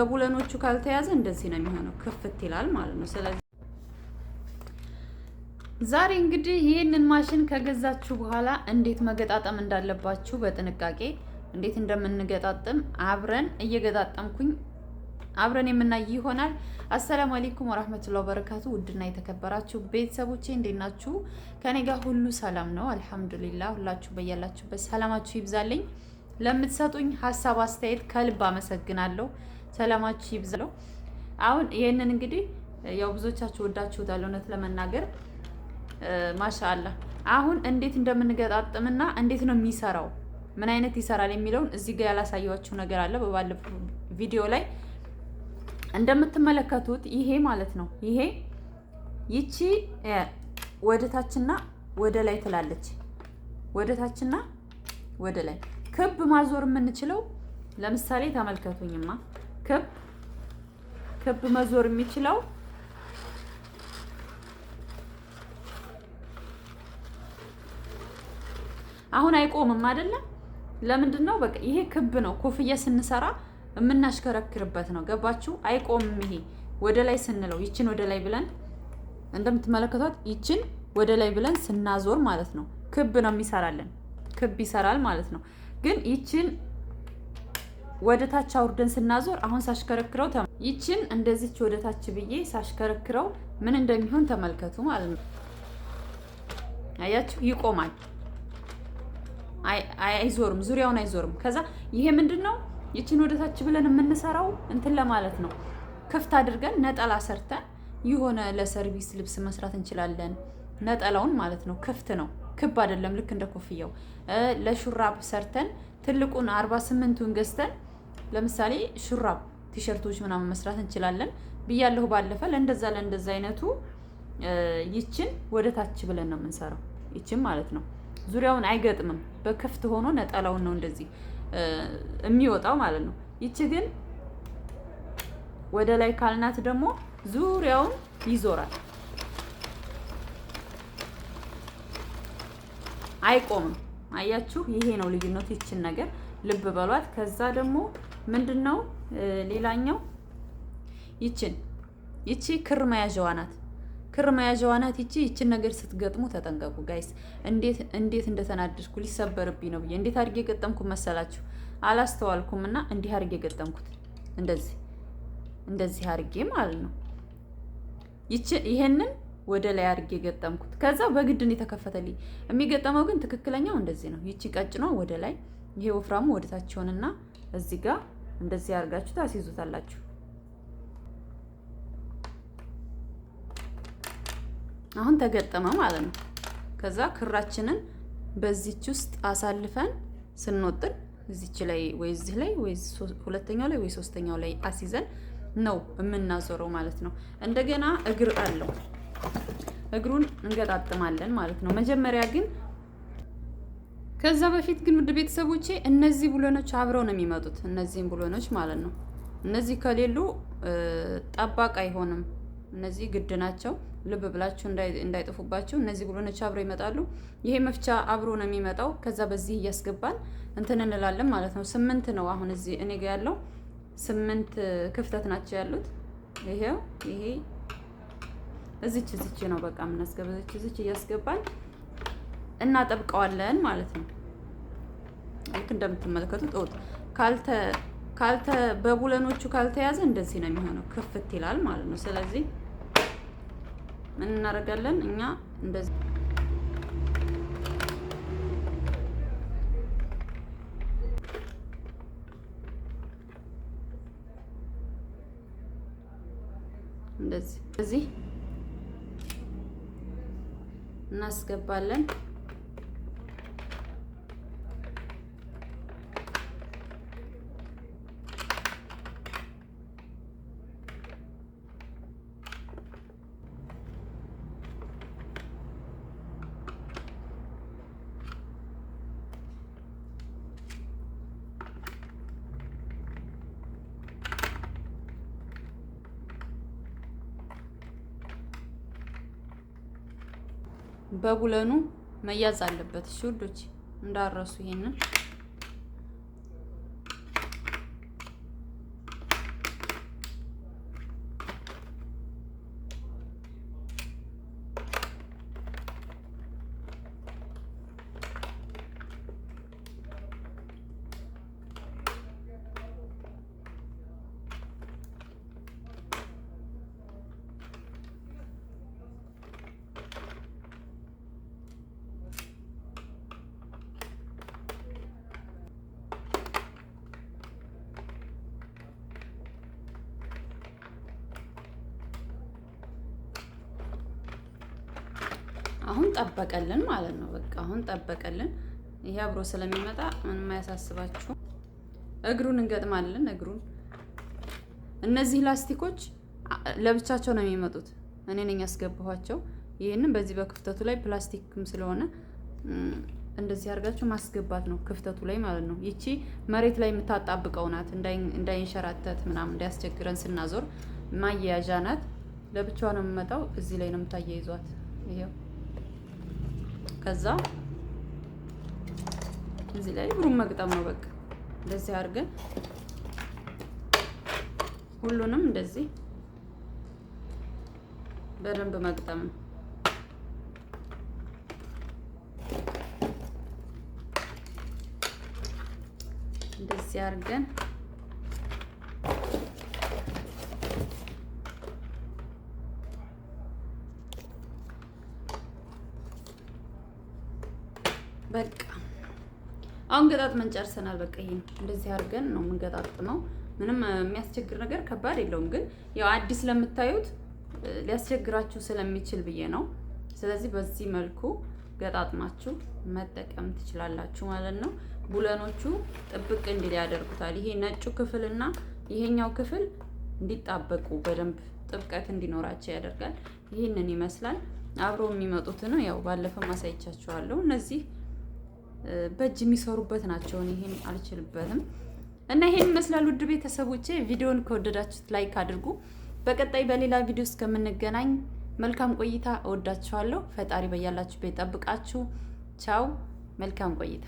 በቡለኖቹ ካልተያዘ እንደዚህ ነው የሚሆነው፣ ክፍት ይላል ማለት ነው። ስለዚህ ዛሬ እንግዲህ ይህንን ማሽን ከገዛችሁ በኋላ እንዴት መገጣጠም እንዳለባችሁ በጥንቃቄ እንዴት እንደምንገጣጥም አብረን እየገጣጠምኩኝ አብረን የምናይ ይሆናል። አሰላሙ አለይኩም ወራህመቱላሂ ወበረካቱ። ውድና የተከበራችሁ ቤተሰቦቼ እንዴት ናችሁ? ከኔ ጋር ሁሉ ሰላም ነው አልሐምዱሊላህ። ሁላችሁ በያላችሁበት ሰላማችሁ ይብዛልኝ። ለምትሰጡኝ ሀሳብ አስተያየት ከልብ አመሰግናለሁ። ሰላማችሁ ይብዛለው። አሁን ይህንን እንግዲህ ያው ብዙዎቻችሁ ወዳችሁታል እውነት ለመናገር ማሻአላ። አሁን እንዴት እንደምንገጣጥምና እንዴት ነው የሚሰራው ምን አይነት ይሰራል የሚለውን እዚህ ጋር ያላሳየኋችሁ ነገር አለ። በባለፈው ቪዲዮ ላይ እንደምትመለከቱት ይሄ ማለት ነው። ይሄ ይቺ ወደ ታችና ወደ ላይ ትላለች። ወደ ታችና ወደ ላይ ክብ ማዞር የምንችለው ለምሳሌ ተመልከቱኝማ፣ ክብ ክብ መዞር የሚችለው አሁን አይቆምም አይደለም። ለምንድን ነው? በቃ ይሄ ክብ ነው። ኮፍያ ስንሰራ የምናሽከረክርበት ነው። ገባችሁ? አይቆምም። ይሄ ወደ ላይ ስንለው ይችን ወደ ላይ ብለን እንደምትመለከቷት ይችን ወደ ላይ ብለን ስናዞር ማለት ነው ክብ ነው የሚሰራልን። ክብ ይሰራል ማለት ነው። ግን ይችን ወደ ታች አውርደን ስናዞር አሁን ሳሽከረክረው ይችን እንደዚች ወደ ታች ብዬ ሳሽከረክረው ምን እንደሚሆን ተመልከቱ ማለት ነው። አያችሁ፣ ይቆማል። አይዞርም፣ ዙሪያውን አይዞርም። ከዛ ይሄ ምንድን ነው? ይችን ወደ ታች ብለን የምንሰራው እንትን ለማለት ነው። ክፍት አድርገን ነጠላ ሰርተን የሆነ ለ service ልብስ መስራት እንችላለን። ነጠላውን ማለት ነው። ክፍት ነው፣ ክብ አይደለም። ልክ እንደ ኮፍያው ለሹራብ ሰርተን ትልቁን 48ቱን ገዝተን ለምሳሌ ሹራብ ቲሸርቶች ምናምን መስራት እንችላለን ብያለሁ ባለፈ። ለእንደዛ ለእንደዛ አይነቱ ይችን ወደ ታች ብለን ነው የምንሰራው። ይችን ማለት ነው። ዙሪያውን አይገጥምም። በክፍት ሆኖ ነጠላውን ነው እንደዚህ የሚወጣው ማለት ነው። ይቺ ግን ወደ ላይ ካልናት ደግሞ ዙሪያውን ይዞራል፣ አይቆምም። አያችሁ፣ ይሄ ነው ልዩነቱ። ይችን ነገር ልብ በሏት። ከዛ ደግሞ ምንድነው ሌላኛው ይችን ይቺ ክር መያዣዋ ናት። ክር መያዣዋ ናት። ይቺ ይችን ነገር ስትገጥሙ ተጠንቀቁ guys። እንዴት እንዴት እንደተናደድኩ ሊሰበርብኝ ነው ብዬ እንዴት አድርጌ ገጠምኩ መሰላችሁ? አላስተዋልኩም እና እንዲህ አድርጌ ገጠምኩት። እንደዚህ እንደዚህ አድርጌ ማለት ነው። ይቺ ይሄንን ወደ ላይ አድርጌ ገጠምኩት። ከዛ በግድ ነው የተከፈተልኝ። የሚገጠመው ግን ትክክለኛው እንደዚህ ነው። ይቺ ቀጭኗ ወደ ላይ፣ ይሄ ወፍራሙ ወደ ታች ይሆንና እዚህ ጋር እንደዚህ አድርጋችሁ ታስይዙታላችሁ። አሁን ተገጠመ ማለት ነው። ከዛ ክራችንን በዚች ውስጥ አሳልፈን ስንወጥን እዚች ላይ ወይ እዚህ ላይ ወይ ሁለተኛው ላይ ወይ ሶስተኛው ላይ አስይዘን ነው የምናዞረው ማለት ነው። እንደገና እግር አለው። እግሩን እንገጣጥማለን ማለት ነው። መጀመሪያ ግን ከዛ በፊት ግን ውድ ቤተሰቦቼ እነዚህ ቡለኖች አብረው ነው የሚመጡት። እነዚህም ቡለኖች ማለት ነው። እነዚህ ከሌሉ ጠባቅ አይሆንም። እነዚህ ግድ ናቸው። ልብ ብላችሁ እንዳይጠፉባችሁ። እነዚህ ብሎኖች አብረው ይመጣሉ። ይሄ መፍቻ አብሮ ነው የሚመጣው። ከዛ በዚህ እያስገባን እንትን እንላለን ማለት ነው። 8 ነው አሁን እዚህ እኔ ጋ ያለው 8 ክፍተት ናቸው ያሉት። ይሄው ይሄ እዚች እዚች ነው በቃ የምናስገባ። እዚች እዚች እያስገባን እናጠብቀዋለን ማለት ነው። ልክ እንደምትመለከቱት ኦት ካልተ ካልተ በቡለኖቹ ካልተያዘ እንደዚህ ነው የሚሆነው፣ ክፍት ይላል ማለት ነው። ስለዚህ ምን እናደርጋለን እኛ እንደዚህ እንደዚህ እዚህ እናስገባለን። በቡለኑ መያዝ አለበት። እሺ ውዶች እንዳረሱ ይሄንን አሁን ጠበቀልን ማለት ነው። በቃ አሁን ጠበቀልን። ይሄ አብሮ ስለሚመጣ ምንም አያሳስባችሁ። እግሩን እንገጥማለን። እግሩን እነዚህ ላስቲኮች ለብቻቸው ነው የሚመጡት። እኔ ነኝ ያስገባኋቸው። ይህንን በዚህ በክፍተቱ ላይ ፕላስቲክም ስለሆነ እንደዚህ አድርጋችሁ ማስገባት ነው፣ ክፍተቱ ላይ ማለት ነው። ይቺ መሬት ላይ የምታጣብቀው ናት፣ እንዳይንሸራተት ምናምን እንዳያስቸግረን ስናዞር ማያያዣ ናት። ለብቻዋ ነው የምመጣው። እዚህ ላይ ነው የምታያይዟት። ይሄው ከዛ እዚህ ላይ እግሩን መግጠም ነው በቃ። እንደዚህ አድርገን ሁሉንም እንደዚህ በደንብ መግጠም ነው። እንደዚህ አድርገን በቃ አሁን ገጣጥመን ጨርሰናል። በቃ ይሄን እንደዚህ አድርገን ነው የምንገጣጥመው። ምንም የሚያስቸግር ነገር ከባድ የለውም፣ ግን ያው አዲስ ለምታዩት ሊያስቸግራችሁ ስለሚችል ብዬ ነው። ስለዚህ በዚህ መልኩ ገጣጥማችሁ መጠቀም ትችላላችሁ ማለት ነው። ቡለኖቹ ጥብቅ እንዲል ያደርጉታል። ይሄ ነጩ ክፍልና ይሄኛው ክፍል እንዲጣበቁ በደንብ ጥብቀት እንዲኖራቸው ያደርጋል። ይህንን ይመስላል። አብሮ የሚመጡትን ያው ባለፈው ማሳይቻችኋለሁ። እነዚህ በእጅ የሚሰሩበት ናቸው። ይሄን አልችልበትም እና ይሄን ይመስላል። ውድ ቤተሰቦቼ ቪዲዮን ከወደዳችሁት like አድርጉ። በቀጣይ በሌላ ቪዲዮ እስከምንገናኝ መልካም ቆይታ። እወዳችኋለሁ። ፈጣሪ በያላችሁበት ይጠብቃችሁ። ቻው። መልካም ቆይታ።